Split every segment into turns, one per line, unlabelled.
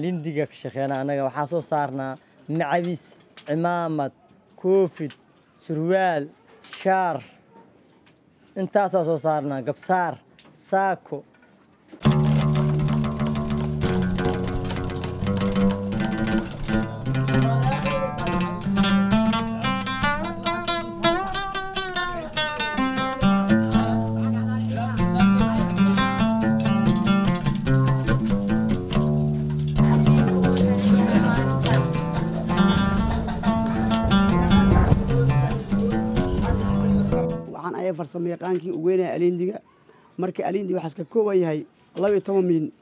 Alindiga ka shaqeynaa annaga. Waxaa soo saarnaa macawis, cimaamad, koofid, surwaal, shaar, intaasaa soo saarnaa, gabsaar, saako.
Waxaan ayaa farsamo yaqaankii ugu weynaya alindiga. Marka alindi waxaas ka kooban yahay 12 milyan.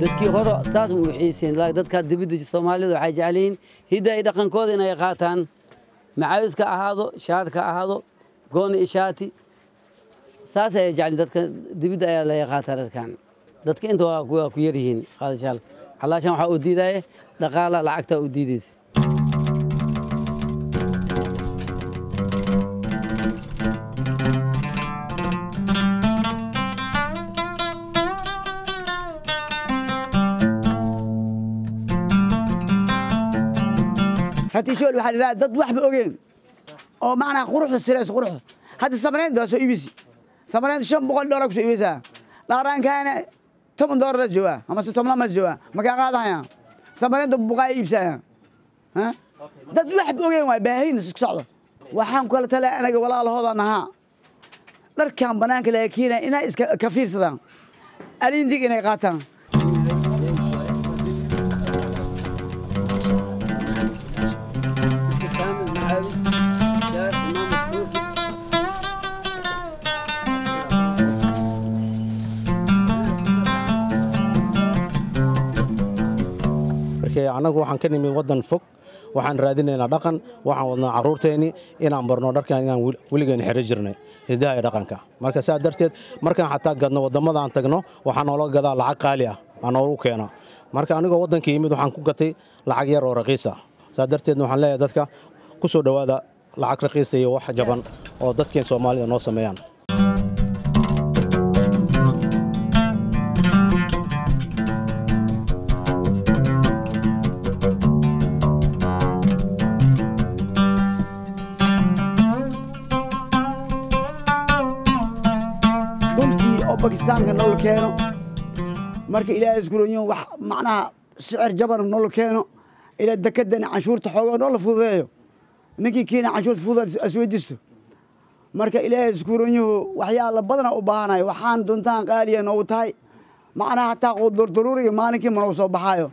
Dadkii hore saas ma u xiiseen, laakiin dadka dibadda Soomaalida waxay jecel yihiin hidda iyo dhaqankooda inay qaataan, macawiska ahaado, shaarka ahaado, gooni iyo shaati, saas ayay jecel. Dadka dibadda ayaa laga qaataa dharkan. Dadka inta waa ku yar yihiin qaadashaal. Calaashan waxaa u diidaya dhaqaala, lacagta u diidaysa.
Ratishool waxaa la yidhaha dad waxba ogeen oo macnaha quruxda sirayso, quruxda. Hadda samareynta waa soo iibisi, samareynta 500 doolar kusoo iibeysaa, dhaaraankaana 10 doolar la joogaa amase 10 ma joogaa, makaa qaadahaya samareynta buqaa iibsaya. Dad waxba ogeen waay, baahin isku socdo. Waxaan kula talaa anaga walaalahooda nahaa, dharkan banaanka laga keenaya inay iska ka fiirsadaan, alindig inay qaataan.
كامل معاوز، شار، عمامة، كوفي.
Marka annagu waxaan ka nimid waddan fog, waxaan raadinaynaa dhaqan, waxaan wadnaa carruurteennii inaan barno dharkan inaan weligeen xero jirnay, hidaha iyo dhaqanka. Marka saa darteed markaan xataa gadno waddamada aan tagno, waxaa noola gadaa lacag qaali ah aa noogu keena. Marka anigoo waddanka yimid waxaan ku gatay lacag yar oo raqiis ah. Saa darteedna waxaan leeyahay dadka ku soo dhowaada lacag raqiisa iyo wax jaban oo dadkeen Soomaalida noo sameeyaan.
Duntii oo Bakistaanka noola keeno, marka Ilaahay iskuronyo wax macnaha sicir jaban noola keeno, ilaa dekadana canshuurta xoogaa noola fududeeyo, ninkii keena canshuurta fududeed isweydiisto. Marka Ilaahay iskuronyahu waxyaala badana u baahanayo, waxaan duntaan qaaliya noogu tahay, macnaha hataa daruuriga maalinkii ma noogu soo baxaayo.